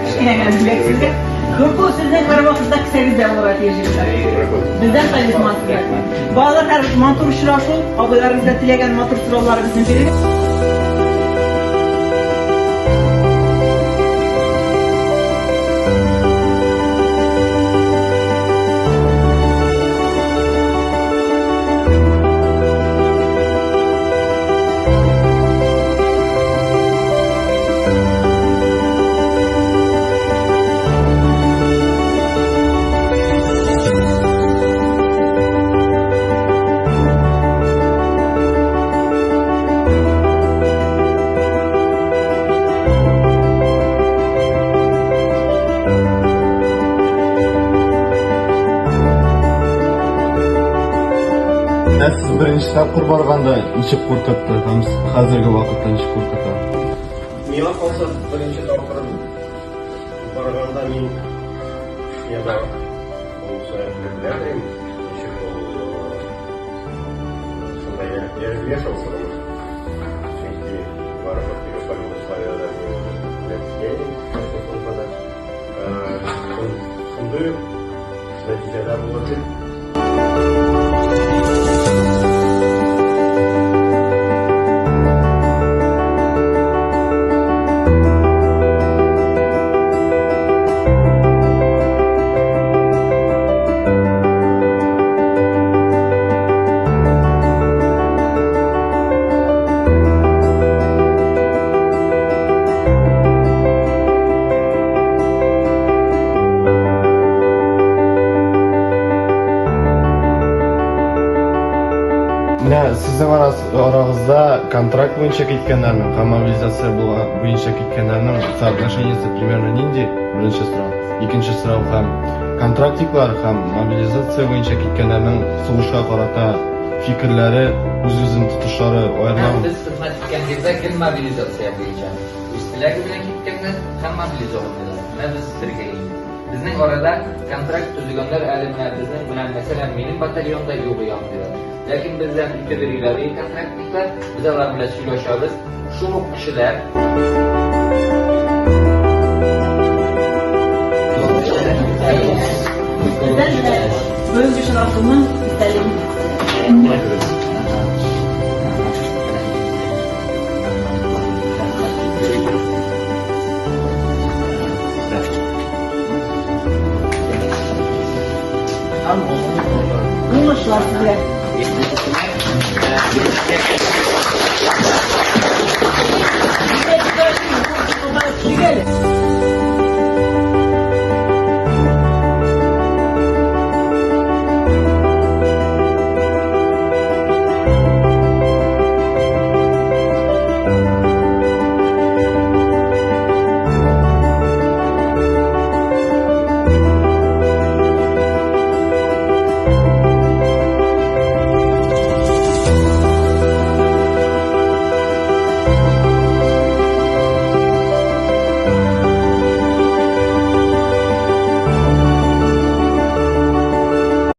Кечкенә генә бүләк сезгә. Курку сезнең һәрвакытта кесәгездә булырга тиеш, егетләр. Бездән талисман сезгә. Балалар, һәр матур очрашу, абыйларыгызга теләгән матур сорауларыгызны бирегез. Ә сез беренче тапкыр барганда ничек куркытты һәм хәзерге вакытта ничек куркыта? Миңа калса, беренче тапкыр барганда мин Чечняда ул сәбәпле беләм, ничек ул шунда я вмешивался, чөнки барыбер теге условиядә службада. Шундый нәтиҗәдә булыр дип. Менә сезнең арагызда контракт буенча киткәннәрнең һәм мобилизация буенча киткәннәрнең соотношениесе примерно нинди? Беренче сорау. Икенче сорау һәм контрактниклар һәм мобилизация буенча киткәннәрнең сугышка карата фикерләре, үз-үзен тотышлары аерыламы? Без хезмәт иткән җирдә гел мобилизация буенча. Үз теләге белән киткәннәр һәм мобилизованныйлар. Менә без бергә инде. Безнең арада контракт төзегәннәр әле менә безнең белән, мәсәлән, минем батальонда юк андыйлар. Ләкин бездән үтеп йөриләр контрактниклар, без алар белән сөйләшәбез. Шул ук кешеләр. Бездән менә бүгенге очрашуның истәлеген. Уңышлар сезгә. Сөйләле.